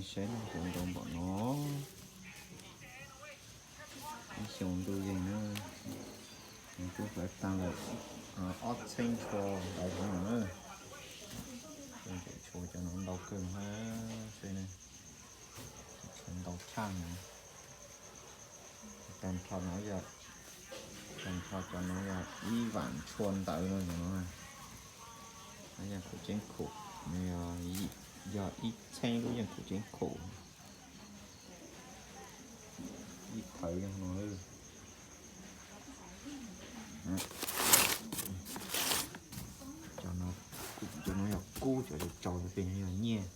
Saib no, cov ntau npaum no, ib xyoos ntuj yeeg na, nws twb hlawv tag lawm ob txheeb tshua ntawd no na. Tshua cov no ntau kawg na, saib na, tshua ntau tshaj no. Tag nrho no yog, tag nrho cov no yog ib vam tshua ntawd no, cov no na. Lub yeej khuv ceeb khum, yog ib txheeb lub yeej khuv ceeb khum. Ib thawv yog no. Cov no, cov no yog kub, cov tsaus tsaus tej no yog nyiaj.